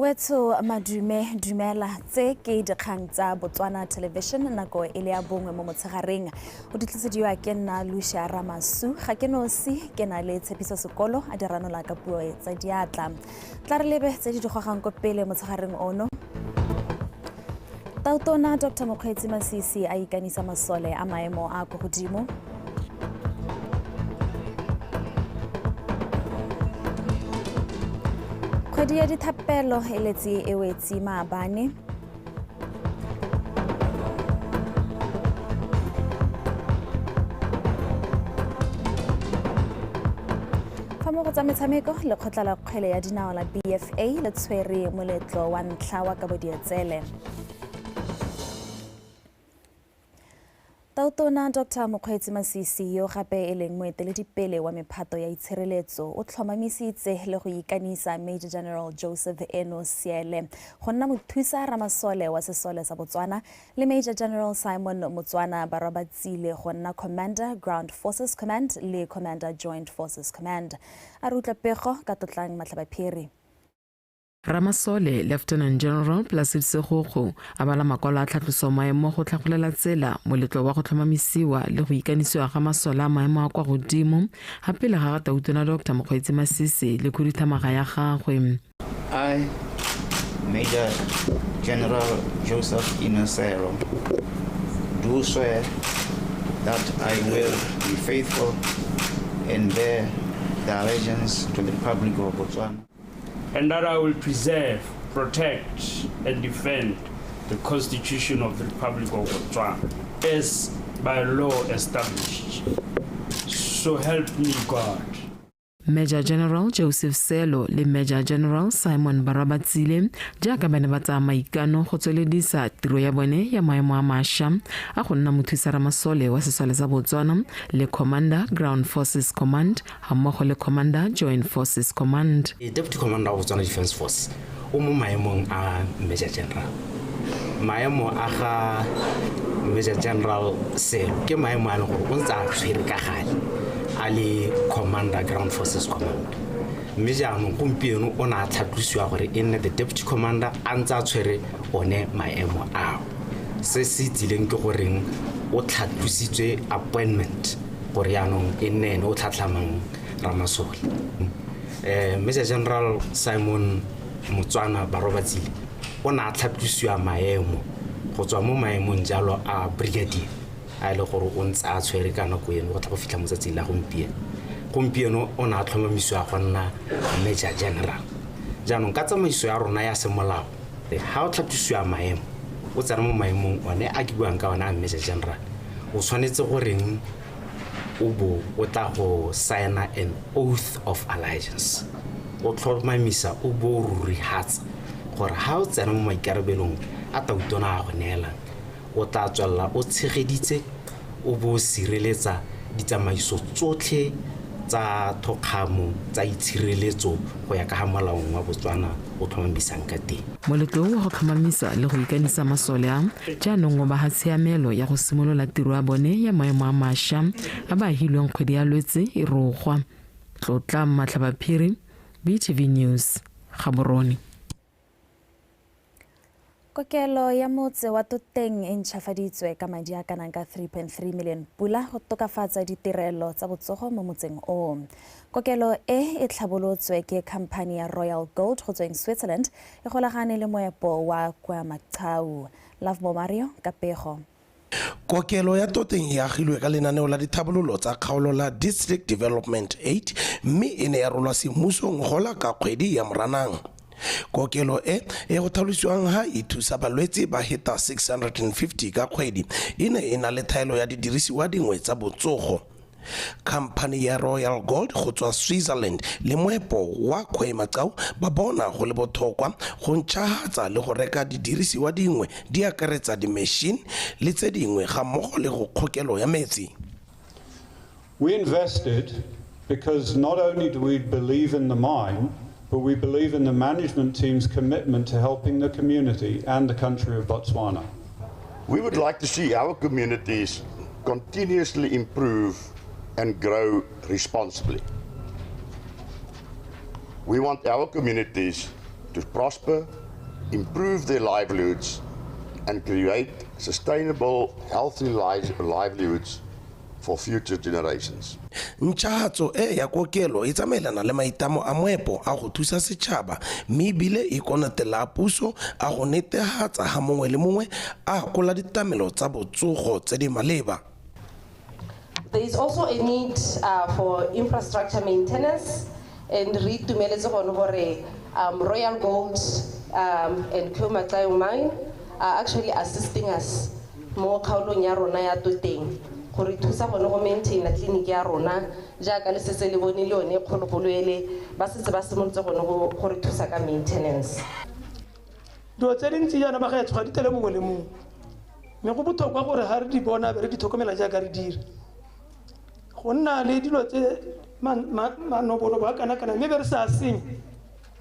Wetso madume dumela tse ke dikgang tsa Botswana Television nako e le ya bongwe mo motshegareng. O di tlisediwa ke nna Lucia Ramasu, ga ke nosi ke na le Tshepiso Sekolo a di ranola ka puo tsa diatla. Tla re lebe tse di digogang ko pele motshegareng ono. Tautona Dr. Mokgweetsi Masisi a ikanisa masole a maemo a ko godimo. Kgwedi ya dithapelo e letse e wetse maabane. Fa mo go tsa metshameko, lekgotla la kgwele ya dinao la BFA le tshwere moletlo wa ntlha wa kabo dietsele. Tautona Dr. Mokgweetsi Masisi yo gape e leng moeteledipele wa mephato ya itshireletso o tlhomamisitse le go ikanisa Major General Joseph Eno Seele go nna mothusa ramasole wa sesole sa Botswana le Major General Simon Motswana Barwabatsile go nna Commander Ground Forces Command le Commander Joint Forces Command. A re utlwa pego ka Tlotlang Matlhabaphiri. Ramasole Lieutenant General Placid Segokgo a bala makwalo a tlhatloso maemo go tlhagolela tsela moletlo wa go tlhomamisiwa le go ikanisiwa ga masole a maemo a kwa godimo ga pele ga ga Tautona Dr. Mokgweetsi Masisi le khuduthamaga ya gagwe. I, Major General Joseph Inocero, do swear that I will be faithful and bear the allegiance to the Republic of Botswana. And that I will preserve, protect, and defend the Constitution of the Republic of Botswana as by law established. So help me God. Major General Joseph Selo le Major General Simon Barabatsile jaaka ba ne ba tsaya maikano go tsweledisa tiro ya bone ya maemo a mašwa a go nna mothusa ramasole wa sesole sa Botswana le Commander Ground Forces Command gammogo le Commander Joint Forces Command. Deputy Commander of Botswana Defence Force o mo maemong a Major General. Maemo a ga Major General Selo ke maemo a leng gore o ntse a tshwere ka gale a le Commander Ground Forces Command. Mme jaanong gompieno o ne a tlhatlosiwa gore e nne the Deputy Commander a ntse a tshwere one maemo ao. Se se tsileng ke goreng o tlhatlositswe appointment gore jaanong e nne ene o tlhatlhamang Ramasole. Major General Simon Motswana Barobatsile o ne a tlhatlosiwa maemo go tswa mo maemong jalo a brigadier a e le gore o ntse a tshwere ka nako eno go tla go fitlha mo tsatsing la gompieno. Gompieno o ne a tlhomamisiwa go nna Major General. Jaanong ka tsamaiso ya rona ya semolao, ha o tlhatlosiwa maemo o tsena mo maemong one a ke buang ka one a Major General, o tshwanetse goreng o bo o tla go signa an oath of allegiance. O tlhomamisa o bo o rurihatsa gore ha o tsena mo maikarabelong a tautona a go neelang, o tla tswelela o tshegeditse o bo o sireletsa ditsamaiso tsotlhe tsa thokgamo tsa itshireletso go ya ka ga molaong wa Botswana o tlhomamisang ka teng. Moletlong wa go tlhomamisa le go ikanisa masole a jaanong o ba ga tshiamelo ya go simolola tiro ya bone ya maemo a mašwa a ba ahilweng kgwedi ya Lwetse e rogwa. Tlotlang Matlhabaphiri, BTV News, Gaborone. Kokelo ya motse wa Toteng e ntšhafaditswe ka madi a kanang ka 3.3 million pula go tokafatsa ditirelo tsa botsogo mo motseng oo. Kokelo e e tlhabolotswe ke khamphani ya Royal Gold go tsweng Switzerland e golagane le moepo wa Khoemacau. Lovemore Mario ka pego. Kokelo ya Toteng e agilwe ka lenaneo la dithabololo tsa kgaolo la District Development 8 mme e ne ya rolwa semmuso ngogola ka kgwedi ya Moranang. Kokelo e e go tlhalosiwang ha e thusa balwetse ba heta 650 ka kgwedi e ne e na le thaelo ya didirisiwa dingwe tsa botsogo. Khamphani ya Royal Gold go tswa Switzerland le moepo wa Khoemacau ba bona go le botlhokwa go ntšhahatsa le go reka didirisiwa dingwe di akaretsa di-machine le tse dingwe ga mmogo le go kgokelo ya metsi. We invested because not only do we believe in the mine, but we believe in the management team's commitment to helping the community and the country of Botswana. We would like to see our communities continuously improve and grow responsibly. We want our communities to prosper, improve their livelihoods, and create sustainable, healthy livelihoods for future generations. Ntšhahatso e ya kokelo e tsamaelana le maitlamo a moepo a go thusa setšhaba mme ebile e konatela a puso a go netefatsa ga mongwe le mongwe a akola ditlamelo tsa botsogo tse di maleba. There is also a need for infrastructure maintenance, and re itumeletse gone gore Royal Gold and Khoemacau Mine are actually assisting us mo kgaolong ya rona ya Toteng gore thusa gone go maintain clinic ya rona jaaka le setse le bone le yone kgologolo ele ba setse ba simolotse gone go re thusa ka maintenance. Dilo tse dintsi jaana ba gaetsho ga di tele mongwe le mongwe, mme go botlhokwa gore ga re di bona be re di tlhokomela jaaka re dira. Go nna le dilo tse manobonobo a kana-kana mme be re sa senye.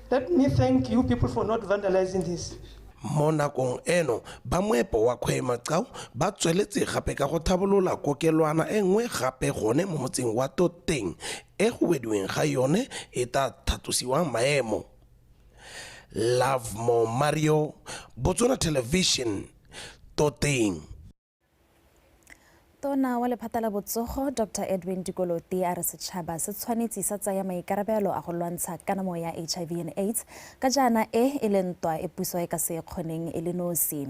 Let me thank you people for not vandalizing this. Mo nakong eno ba moepo wa Khoemacau ba tsweletse gape ka go tlhabolola kokelwana e nngwe gape gone mo motseng wa Toteng e go wediweng ga yone e tla tlhatlosiwang maemo. Lovemore Mario, Botswana Television, Toteng. Tona wa lephata la botsogo Dr Edwin Dikoloti a re setšhaba se tshwanetse sa tsaya maikarabelo a go lwantsha kanamo ya HIV and AIDS ka jaana e e le ntwa e puso e ka se kgoneng e le nosi.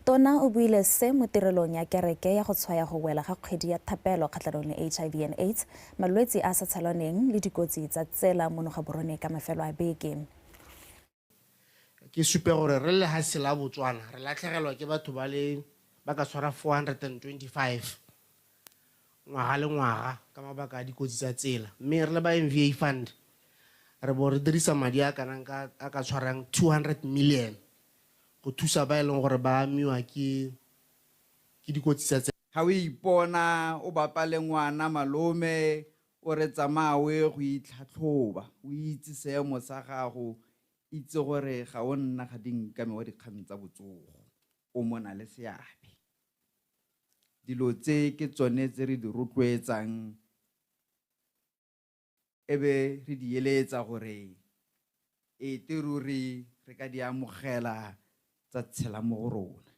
Tona o buile se mo tirelong ya kereke ya go tshwaya go wela ga kgwedi ya thapelo kgatlhanong le HIV and AIDS, malwetse a sa tshelaneng le dikotsi tsa tsela mono Gaborone ka mafelo a beke. Ke supe gore re le lehatshe la Botswana re latlhegelwa ke batho ba le ba ka tshwara 425 ngwaga le ngwaga ka mabaka a dikotsi tsa tsela, mme re le ba MVA Fund re bo re dirisa madi a kanang ka a ka tshwarang 200 million go thusa ba e leng gore ba amiwa ke dikotsi tsa tsela. Ga o ipona o bapa le ngwana malome o re tsamaya o ye go itlhatlhoba, o itse seemo sa gago, itse gore ga o nna ga di nkame wa dikgang tsa botsogo, o mo na le seabe. Dilo tse ke tsone tse re di rotloetsang ebe re di eletsa gore e te ruri re ka di amogela tsa tshela mo go rona.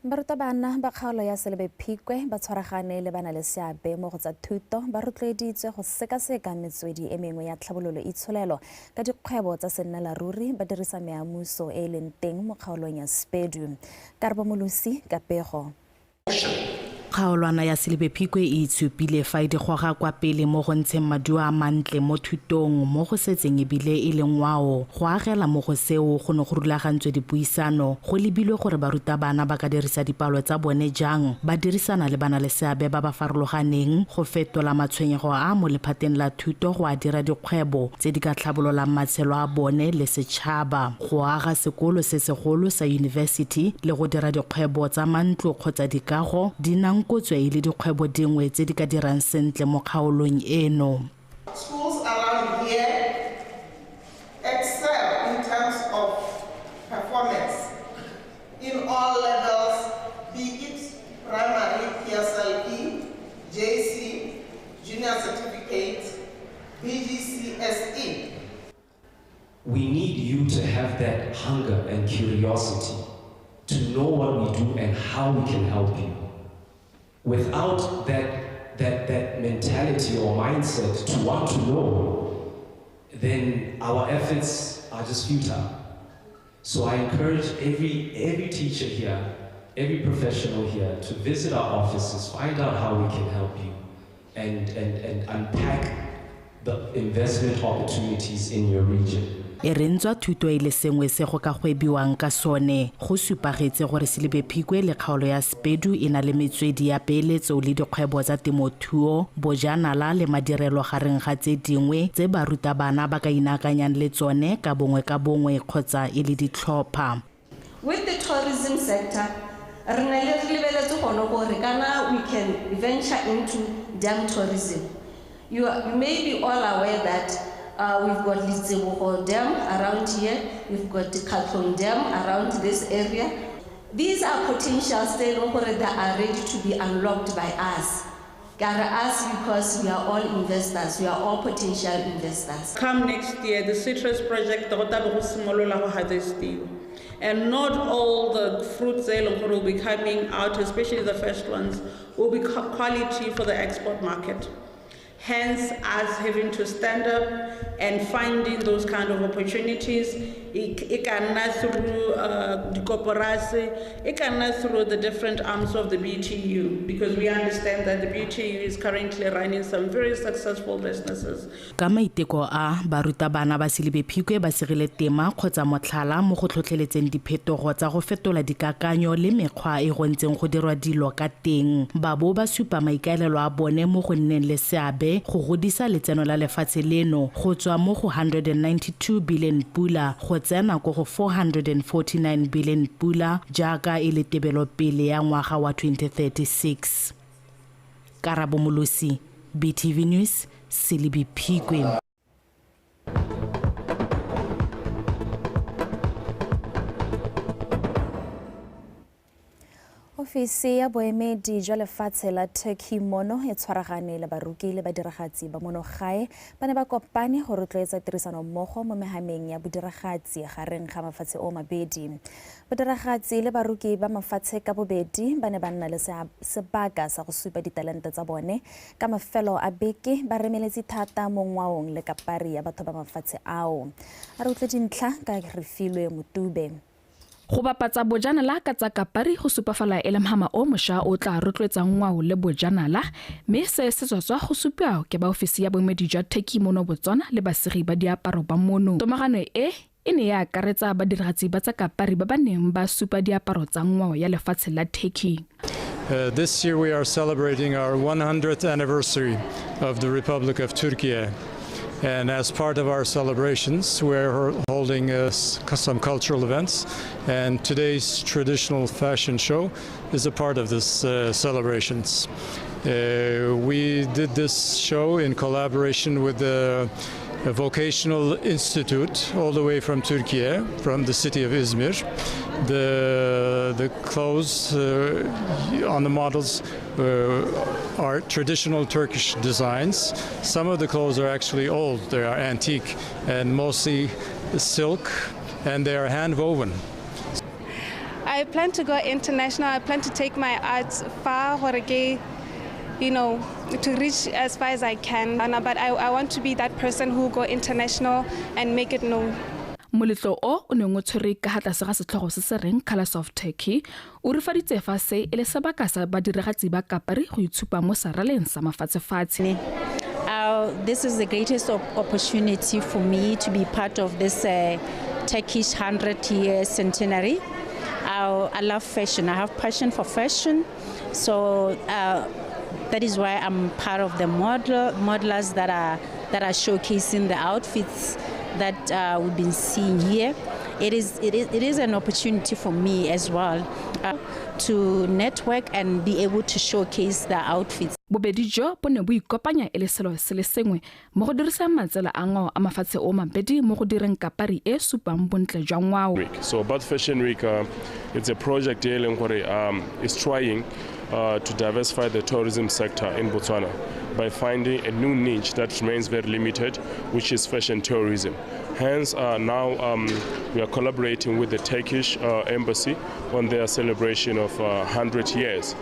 Barutabana ba kgaolo ya Selebi Phikwe ba tshwaragane le bana le seabe mo go tsa thuto ba rotloeditswe go sekaseka metswedi e mengwe ya tlhabololo itsholelo ka dikgwebo tsa sennelaruri ba dirisa meamuso e e leng teng mo kgaolong ya Sepedu. Karabo Molosi ka pego. Kgaolwana ya Selebi Phikwe e itshupile fa e di goga kwa pele mo go ntsheng maduo a mantle mo thutong mo go setseng ebile e le ngwao. Go agela mo go seo go ne go rulagantswe dipuisano go lebilwe gore barutabana ba ka dirisa dipalo tsa bone jang ba dirisana le bana le seabe ba ba farologaneng go fetola matshwenyego a mo lephateng la thuto go a dira dikgwebo tse di ka tlhabololang matshelo a bone le setšhaba, go aga sekolo se segolo sa yunibesithi le go dira dikgwebo tsa mantlo kgotsa dikago di nang kotswe e le dikgwebo dingwe tse di ka dirang sentle mo kgaolong eno. Schools around here excel in terms of performance in all levels, be it primary, PSLE, JC, junior certificate, BGCSE. We need you to have that hunger and curiosity to know what we do and how we can help you. Without that mentality or mindset to want to know, then our efforts are just futile. So I encourage every teacher here, every professional here to visit our offices, find out how we can help you, and unpack the investment opportunities in your region. E re ntswa thuto e le sengwe se go ka gwebiwang ka sone go supagetse gore Selebi Phikwe le kgaolo ya Sepedu e na le metswedi ya peeletso le dikgwebo tsa temothuo, bojanala le madirelo gareng ga tse dingwe tse barutabana ba ka inaakanyang le tsone ka bongwe kgotsa e le ditlhopha. With the tourism sector, re ne re lebeletse gone gore kana we can venture into dam tourism. You may be all aware that we've got Letsibogo Dam around here, we've got the Kgatlhong Dam around this area. These are potentials that are ready to be unlocked by us. Ka re us because we are all investors, we are all potential investors. Come next year, the citrus project go tla be go simolola go harvestiwa. And not all the fruits tse e leng gore will be coming out, especially the first ones, will be quality for the export market. Hence, us having to stand up and finding those kind of opportunities, e ka nna through dikoporasi, e ka nna through the different arms of the BTU, because we understand that the BTU is currently running some very successful businesses. Ka maiteko a barutabana ba Selebi Phikwe ba segile tema kgotsa motlhala mo go tlhotlheletseng diphetogo tsa go fetola dikakanyo le mekgwa e go ntseng go dirwa dilo ka teng, ba bo ba supa maikaelelo a bone mo go nneng le seabe go godisa letseno la lefatshe leno go tswa mo go 192 billion pula go tsena ko go 449 billion pula jaaka e le tebelopele ya ngwaga wa 2036. Karabo Molosi, BTV News, Selebi Phikwe. Ofisi ya boemedi jwa lefatshe la Turkey mono e tshwaragane le baruki le badiragatsi ba mono gae ba ne ba kopane go rotloetsa tirisanommogo mo mehameng ya bodiragatsi gareng ga mafatshe o mabedi. Badiragatsi le baruki ba mafatshe ka bobedi ba ne ba nna le sebaka sa go supa ditalente tsa bone ka mafelo a beke ba remeletse thata mo ngwaong le kapari ya batho ba mafatshe ao. A re utlwe dintlha ka Refilwe Motube. Go bapatsa bojanala ka tsa kapari go supafala e le mhama o mošwa o tla rotloetsang ngwao le bojanala, mme se se tswatswa go supiwa ke ba ofisi ya boemedi jwa Turkey mono Botswana le basegi ba diaparo ba mono. Tomagano e e ne ya akaretsa badiragatsi ba tsa kapari ba ba neng ba supa diaparo tsa ngwao ya lefatshe la Turkey. This year we are celebrating our 100th anniversary of the Republic of Turkey. And as part of our celebrations, we're holding some cultural events, and today's traditional fashion show is a part of this celebrations. We did this show in collaboration with the Vocational Institute all the way from Turkey, from the city of Izmir. The clothes on the models are traditional Turkish designs. Some of the clothes are actually old, they are antique, and mostly silk, and they are hand woven. I plan to go international. I plan to take my arts far, you know, to reach as far as I can. But I want to be that person who go international and make it known. Moletlo o o neng o tshwere ka tlase ga setlhogo se se reng Colors of Turkey o rifaditse fa se e le sebaka sa badiragatsi ba kapari go itshupa mo seraleng sa mafatshefatshe. This is the greatest opportunity for me to be part of this Turkish 100-year centenary. I love fashion. I have passion for fashion, so that is why I'm part of the modelers that are showcasing the outfits that we've been seeing here. It is an opportunity for me as well to network and be able to showcase the outfits. Bobedi jo bo ne bo ikopanya e le selo se le sengwe mo go dirisang matsela a ngwao a mafatshe o mabedi mo go direng kapari e supang bontle jwa ngwao. So Batho Fashion Week, it's a project e leng gore is trying to diversify the tourism sector in Botswana by finding a new niche that remains very limited, which is fashion tourism. Hence, now we are collaborating with the Turkish embassy on their celebration of 100 years.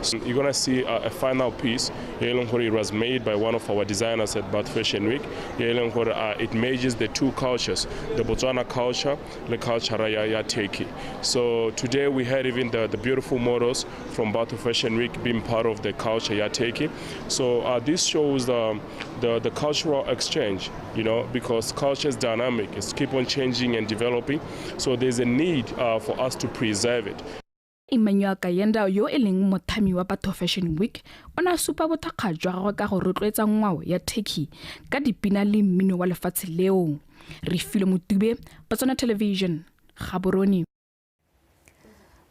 So you're going to see a final piece. It was made by one of our designers at Batho Fashion Week. It merges the two cultures, the Botswana culture, the culture ya Turkey. So today we had even the beautiful models from Batho Fashion Week being part of the culture ya Turkey. So this shows the cultural exchange, you know, because culture is dynamic. It's keep on changing and developing. So there's a need for us to preserve it. Emmanuel Kayenda yo e leng mothami wa Batho Fashion Week o ne a supa bothakga jwa gagwe ka go rotloetsa ngwao ya Turkey ka dipina le mmino wa lefatshe leo. Refilwe Motube, Botswana Television, Gaborone.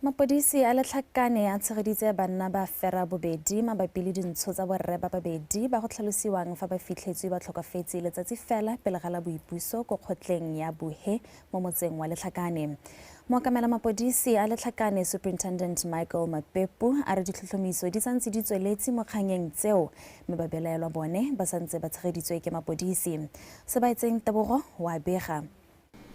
Mapodisi a Letlhakane a tshegeditse banna ba fera bobedi mabapi le dintsho tsa borre ba babedi ba go tlhalosiwang fa ba fitlhetswe ba tlhokafetse letsatsi fela pele ga la boipuso ko kgotleng ya Buhe mo motseng wa Letlhakane. Mookamela mapodisi a Letlhakane Superintendent Michael Mapepu a re ditlhotlhomiso di santse di tsweletse mo kganyeng tseo mme babelaelwa bone ba santse ba tshegeditswe ke mapodisi. Sebaetseng Tebogo wa bega.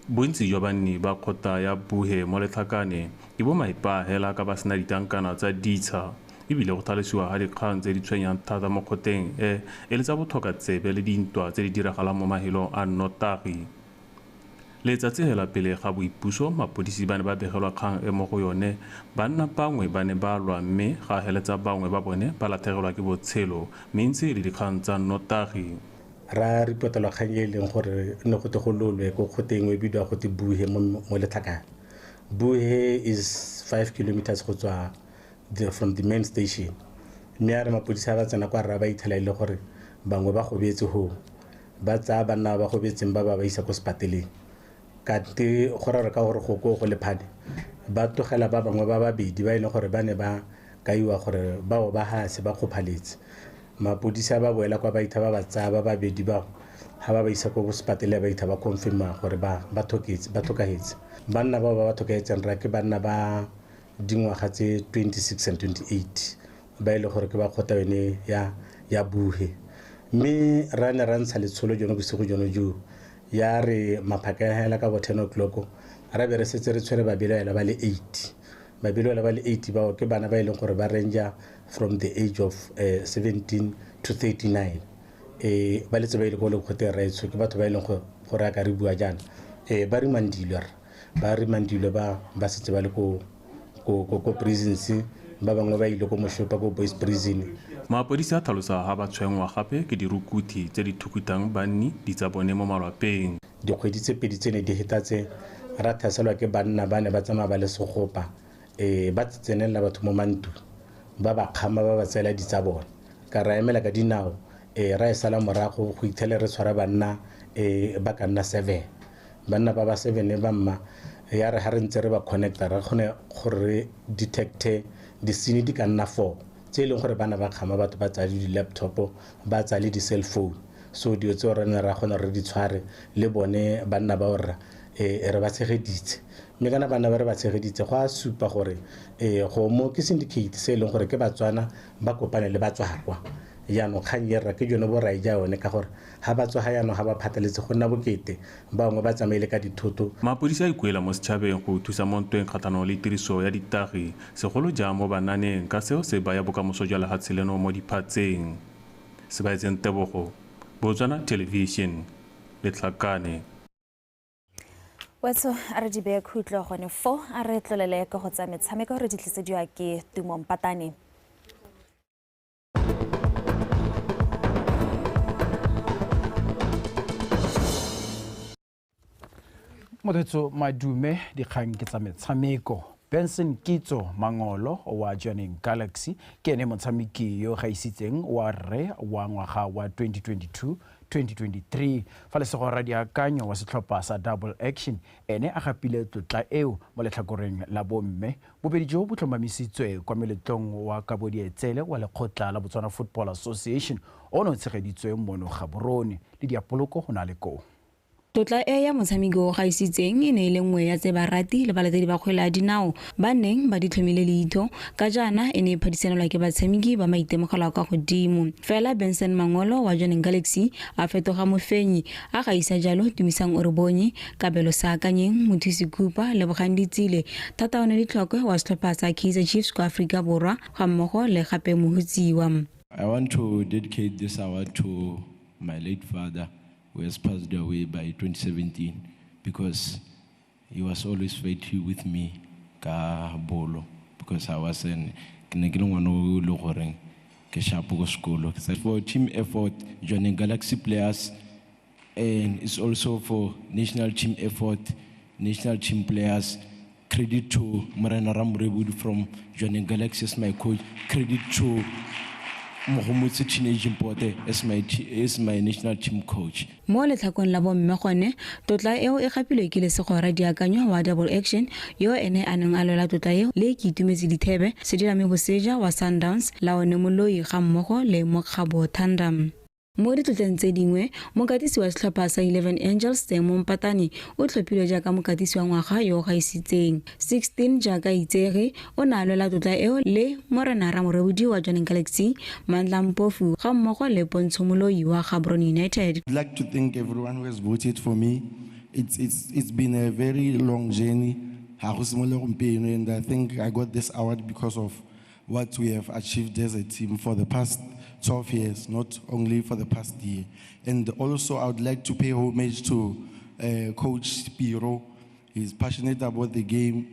Bontsi jwa banni ba kgotla ya Buhe mo Letlhakane ke bo maipa hela ka ba sena ditankana tsa ditsha ebile go tlhalosiwa ga dikgang tse di tshwenyang thata mo kgoteng e e le tsa botlhokatsebe le dintwa tse di diragalang mo mahelong a nnotagi. Letsatsi hela pele ga boipuso mapodisi ba ne ba begelwa kgang e mo go yone banna bangwe ba ne ba lwa mme ga heletsa bangwe ba bone ba latlhegelwa ke botshelo mentsi le dikgang tsa nnotagi. Ra ripotelwa kgang e leng gore ne go te go lolwe ko kgoteng e bidiwa go te Buhe mo Letlhakane. Buhe is 5 kilometers go tswa from the main station. Mme a re mapodisi a ba tsena kwa rra ba ithela e le gore bangwe ba gobetse ho ba tsaya banna ba gobetseng ba ba isa ko sepateleng. Kante go rara ka gore go ko go lephane ba tlogela ba bangwe ba babedi ba e leng gore ba ne ba kaiwa gore bao ba ha se ba kgophaletse. Mapodisi a ba boela kwa baitha ba ba tsaya ba babedi bao ha ba ba isa ko sepatele ba itha ba confirma gore ba tlhokahetse. Banna bao ba ba tlhokahetseng ra ke banna ba dingwaga tse 26 and 28 ba e le gore ke ba kgotla yone ya Buhe. Mme ra ne ra ntsha letsholo jone bosigo jone jo ya re maphaka hela ka bo 10 o'clock ra be re setse re tshwere babelaelwa ba le 8. Babelaelwa ba le 8 bao ke bana ba e leng gore ba ranger from the age of 17 to 39. Ba letse ba ile ko lekgoteng raetsho ke batho ba e leng gore a ka re bua jaana ba rimandilwe ba rimandilwe ba setse ba le ko prisons ba bangwe ba ile ko Moshopa ko boys prison. Mapodisi a tlhalosa ha ba tshwenngwa gape ke dirukuthi tse di thukutang banni di tsa bone mo malwapeng. Dikgwedi tse pedi tse ne di heta tse ra thaselwa ke banna ba ne ba tsamaya ba le segopa ba tsenelela batho mo mantu ba ba kgama ba ba tseela di tsa bone. Ka ra emela ka dinao ra e sala morago go ithele re tshwara banna ba ka nna 7. Banna ba ba 7 ba mma ya re ha re ntse re ba connecta ra kgone gore re detecte di-scene di ka nna 4 tse e leng gore bana ba kgama batho ba tsaya di-laptop ba tsaya le di-cell phone. So dilo tseo re ne ra kgona re di tshware le bone banna ba orra re ba tshegeditse. Mme kana banna ba re ba tshegeditse go a supa gore go mo ke syndicate se e leng gore ke Batswana ba kopane le batswakwa. Jaanong kgang e rra ke jone bo raija yone ka gore ha ba tswa ga jaanong ha ba phataletse go nna bokete bangwe ba tsamaile ka dithoto. Mapodisi a ikuela mo setšhabeng go thusa mo ntweng kgatlhanong le tiriso ya ditagi segolo jang mo bananeng ka seo se baya bokamoso jwa lefatshe leno mo diphatseng. Sebaetseng Tebogo, Botswana Television, Letlhakane. Wetso a re di beye khutlo gone fo a re tlolele ka go tsa metshameko re di tlisediwa ke Tumo Mpatane. Mothetso madume dikgang ke tsa metshameko. Benson Kitso Mangolo wa Jwaneng Galaxy ke ene motshameki yo gaisitseng wa rre wa ngwaga wa 2022-2023. Fa Lesego Radiakanyo wa setlhopha sa Double Action ene a gapile tlotla eo mo letlhakoreng la bomme. Bobedi jo bo tlhomamisitswe kwa meletlong wa Kabodietsele wa lekgotla la Botswana Football Association o ne o tshegeditswe mono Gaborone le Diapoloko go na le koo. Tlotla e ya motshameki o gaisitseng e ne e le nngwe ya tse barati le balatedi ba kgwele ya dinao ba neng ba di tlhomile leitho ka jaana e ne e phadisanelwa ke batshameki ba maitemogelo a kwa godimo. Fela Benson Mangolo wa Jwaneng Galaxy a fetoga mofenyi a gaisa jalo Tumisang Orebonye, Kabelo Saakanyeng, Mothusi Cooper, Lebogang Ditsile, Thataone Ditlhokwe wa setlhopha sa Kaizer Chiefs kwa Aforika Borwa ga mmogo le gape Mohutsiwa. I want to dedicate this award to my late father, who has passed away by 2017, because he was always faithful with me ka bolo, because I was an for team effort, Jwaneng Galaxy players, and it's also for national team effort, national team players. Credit to Morena Ramrebud from Jwaneng Galaxy as my coach. Credit to Mohomotsi Teenage Mpote as my national team coach. Mo letlhakong la bomme gone tlotla eo e gapilwe ke Lesego Radiakanyo wa Double Action yo ene a neng a lwela tlotla eo le ke Itumetse Dithebe, Sedilame Boseja wa Sundowns, Laone Moloi ga mmogo le Mokgabo Thandam. Mo ditlotleng tse dingwe, mokatisi wa setlhopha sa 11 Angels Temo Mpatane o tlhophilwe jaaka mokatisi wa ngwaga yo o gaisitseng. 16 jaaka itsege, o ne a lwela tlotla eo le Morena Ramorebodi wa Jwaneng Galaxy, Mandla Mpofu ga mmogo le Pontsho Moloi wa Gaborone United. I'd like to thank everyone who has voted for me. It's been a very long journey. Ha go simolola gompieno, and I think I got this award because of what we have achieved as a team for the past 12 years, not only for the past year. And also I would like to pay homage to Coach Spiro. He's passionate about the game.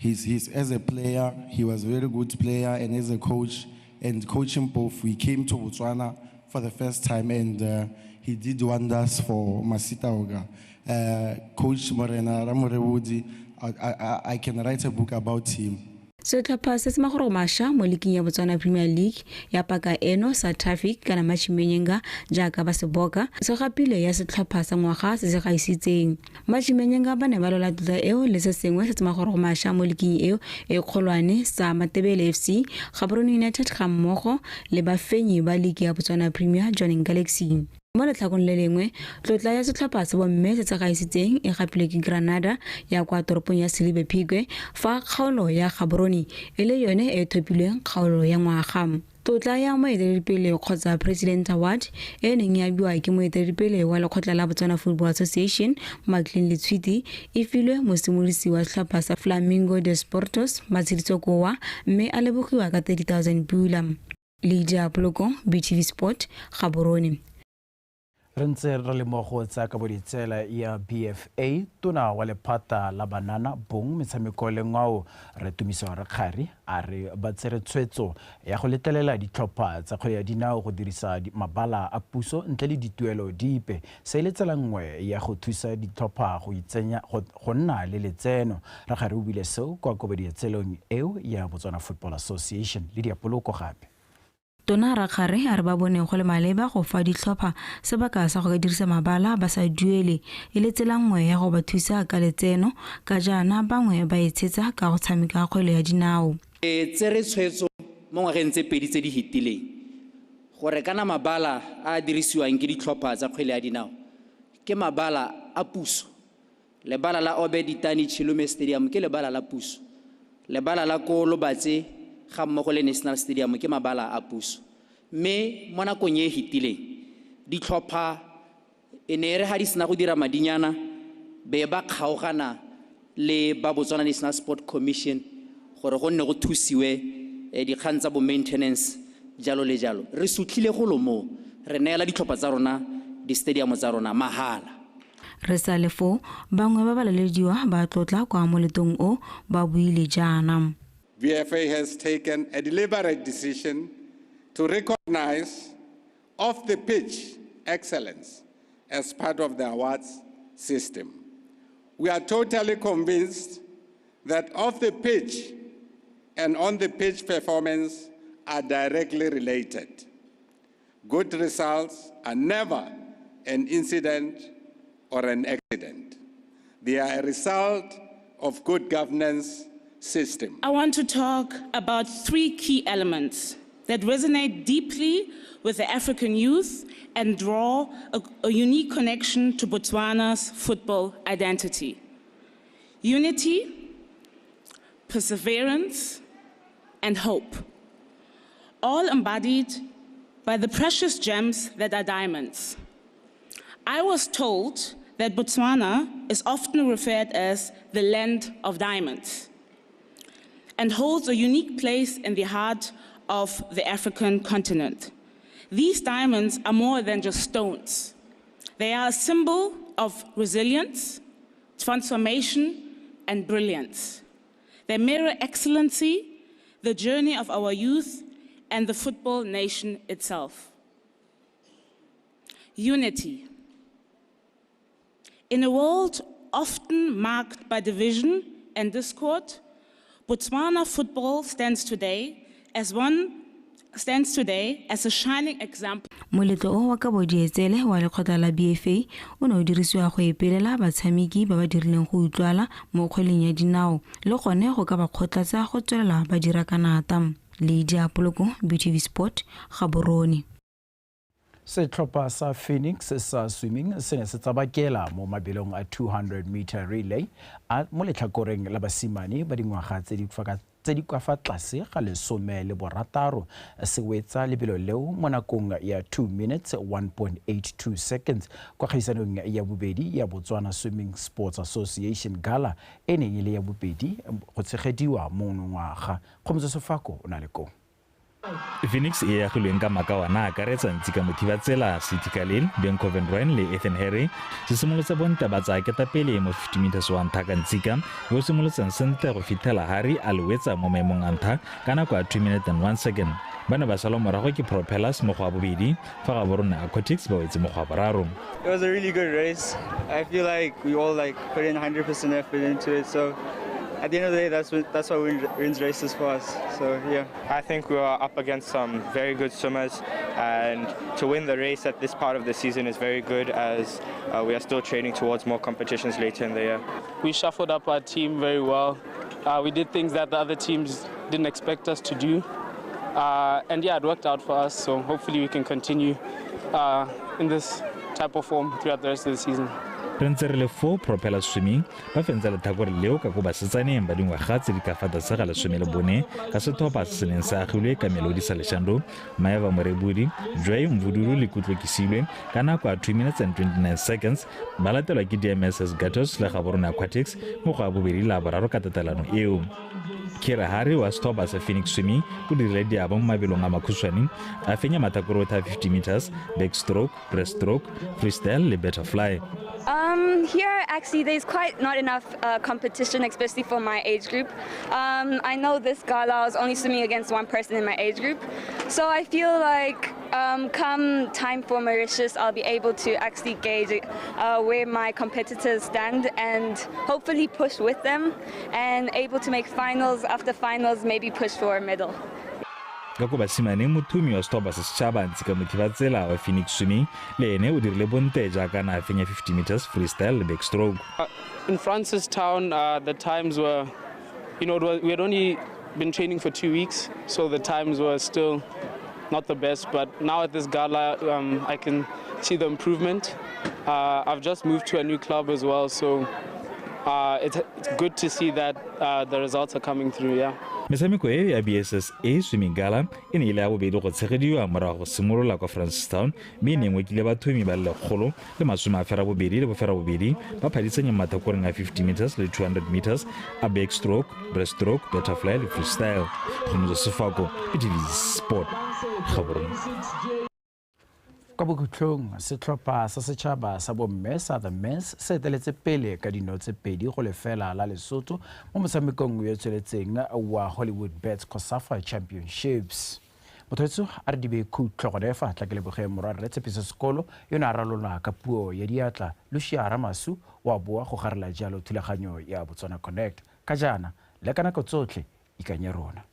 As a player, he was a very good player, and as a coach, and coaching both, we came to Botswana for the first time, and he did wonders for Masitaoka. Coach Morena Ramorebodi, I can write a book about him. Setlhopha se se magorogo mašwa mo liking ya Botswana Premier League ya paka eno sa Traffic kana Matjimenyenga jaaka ba se boka se gapile ya setlhopha sa ngwaga se se gaisitseng. Matjimenyenga ba ne ba lwela tlotla eo le se sengwe se se magorogo mašwa mo liking eo e kgolwane sa Matebele FC, Gaborone United ga mmogo le bafenyi ba ligi ya Botswana Premier Jwaneng Galaxy. Mo letlhakong le lengwe, tlotla ya setlhopha sa bomme se se gaisitseng e gapilwe ke Granada ya kwa toropong ya Selibe Phikwe, fa kgaolo ya Gaborone e le yone e thopilweng kgaolo ya ngwaga. Tlotla ya moeteledipele kgotsa President Award e neng ya abiwa ke moeteledipele wa lekgotla la Botswana Football Association Maclean Letshwiti e filwe mosimolodisi wa setlhopha sa Flamingo de Sportos Matshediso Kowa, mme a lebogiwa ka 30,000 pula. Lydia Poloko, BTV Sport, Gaborone. Re ntse re le mo go tsa kaboditsela ya BFA, tona wa lephata la banana bong metshameko le ngwao re Tumiso Rakgare a re ba tsere tshwetso ya go letlelela ditlhopha tsa kgwele ya dinao go dirisa mabala a puso ntle le dituelo dipe. Se e le tsela nngwe ya go thusa ditlhopha go itsenya go nna le letseno. Rakgare o buile seo kwa koboditseleng eo ya Botswana Football Association le diapoloko gape. Tona Rakgare a re ba bone go le maleba go fa ditlhopha sebaka sa go ka dirisa mabala ba sa duele e le tsela nngwe ya go ba thusa ka letseno, ka jaana bangwe ba e tshetsa ka go tshameka kgwele ya dinao. E tsere tshwetso mo ngwageng tse pedi tse di fetileng gore kana mabala a a dirisiwang ke ditlhopha tsa kgwele ya dinao ke mabala a puso. Lebala la Obed Itani Chilume Stadium ke lebala la puso. Lebala la ko Lobatse ga mmogo le National Stadium ke mabala a puso. Mme mo nakong e e fetileng ditlhopha e ne e re ga di sena go dira madinyana be ba kgaogana le ba Botswana National Sport Commission gore go nne go thusiwe dikgang tsa bo maintenance jalo le jalo. Re sutlhile golo moo, re neela ditlhopha tsa rona di-stadium tsa rona mahala. Re sa le foo, bangwe ba balalediwa ba tlotla kwa moletlong o ba buile jaana. BFA has taken a deliberate decision to recognize off-the-pitch excellence as part of the awards system. We are totally convinced that off-the-pitch and on-the-pitch performance are directly related. Good results are never an incident or an accident. They are a result of good governance system. I want to talk about three key elements that resonate deeply with the African youth and draw a unique connection to Botswana's football identity. Unity, perseverance, and hope, all embodied by the precious gems that are diamonds. I was told that Botswana is often referred as the land of diamonds and holds a unique place in the heart of the African continent. These diamonds are more than just stones. They are a symbol of resilience, transformation, and brilliance. They mirror excellency, the journey of our youth, and the football nation itself. Unity. In a world often marked by division and discord, Botswana football stands today as a shining example. Moletlo o wa kabo dietsele wa lekgotla la BFA o ne o dirisiwa go epelela batshameki ba ba dirileng go utlwala mo kgweleng ya dinao le gone go ka ba kgotlatsa go tswelela ba dira ka nata. Lydia Poloko, BTV Sport, Gaborone. Setlhopha sa Phoenix sa swimming se ne se tsabakela mo mabelong a 200 meter relay a mo letlhakoreng la basimane ba dingwaga tse di kwa fa tlase ga 16 se wetsa lebelo leo mo nakong ya 2 minutes 1.82 seconds kwa kgaisanong ya bobedi ya Botswana Swimming Sports Association Gala e neng e le ya bobedi go tshegediwa monongwaga. Kgomotso Sefako o na le koo. Phoenix e agilweng ka makawana a akaretsa Ntsika Mothibatsela, City Kalil, Benkoven Ryan le Ethan Harry se simolotse bontle ba tsaya ketapele mo 50 meters wa ntlha ka Ntsika yo o simolotseng sentle go fitlhela Harry a le wetsa mo maemong a ntlha ka nako ya 2 minutes and 1 second. Ba ne ba salwa morago ke Propellers mo go wa bobedi fa Gaborone Aquatics ba wetse mo go wa boraro. It was a really good race. I feel like we all put in 100% effort into it, so at the end of the day, that's what wins races for us. So yeah. I think we are up against some very good swimmers, and to win the race at this part of the season is very good, as we are still training towards more competitions later in the year. We shuffled up our team very well. We did things that the other teams didn't expect us to do, and yeah, it worked out for us. So hopefully we can continue in this type of form throughout the rest of the season. Re ntse re le fo Propeller Swimming ba fentse letlhakore leo ka ko basetsaneng ba dingwaga tse di ka fa tlase ga 14 ka setlhopha se se neng se agilwe ka Melodi Saleshando, Maeva Morebudi, Joy Mvudulu le Kutlo Kisilwe ka nako ya 2 minutes and 29 seconds ba latelwa ke DMSS Gatos le Gaborone Aquatics mo go ya bobedi la boraro ka tatelano eo. Kira Harry wa setlhopha sa Phoenix Swimming o dirile diabo mo mabelong a makhutshwane a fenya matlhakore otlhe a 50 meters, backstroke, breaststroke, freestyle le butterfly. Here, actually, there's quite not enough competition, especially for my age group. I know this gala I was only swimming against one person in my age group. So I feel like come time for Mauritius, I'll be able to actually gauge where my competitors stand and hopefully push with them and able to make finals after finals, maybe push for a medal. Ka ko basimane mothomi wa setlhopha sa setšhaba Ntsika Mothibatsela wa Phoenix Swimming le ene o dirile bontle jaaka na a fenya 50 meters freestyle le backstroke. In Francistown, the times were, we had only been training for 2 weeks, so the times were still not the best. But now at this gala, I can see the improvement. I've just moved to a new club as well, so it's good to see that the results are coming through, yeah. Metshameko e ya BSSA Swimming Gala e ne e le ya bobedi go tshegediwa morago go simolola kwa Francistown, mme e nengwe kile bathomi ba le 182 ba phadisanya matlhakoreng a 50 meters le 200 meters a backstroke, breaststroke, butterfly le freestyle. Kgomotso Sefako, BTV Sport, Gaborone. Kwa bokhutlong, setlhopha sa setšhaba sa bomme sa The Mens se eteletse pele ka dino tse 2-0 la Lesotho mo motshamekong yo tsweletseng wa Hollywood Bets COSAFA Championships. Motho a re dibe khutlo gone fa tla ke leboge morwa rre Tshepiso Sekolo yo ne a ralola ka puo ya diatla Lucia Ramasu wa boa go garela jalo thulaganyo ya Botswana Connect. Ka jaana le ka nako tsotlhe ikanye rona.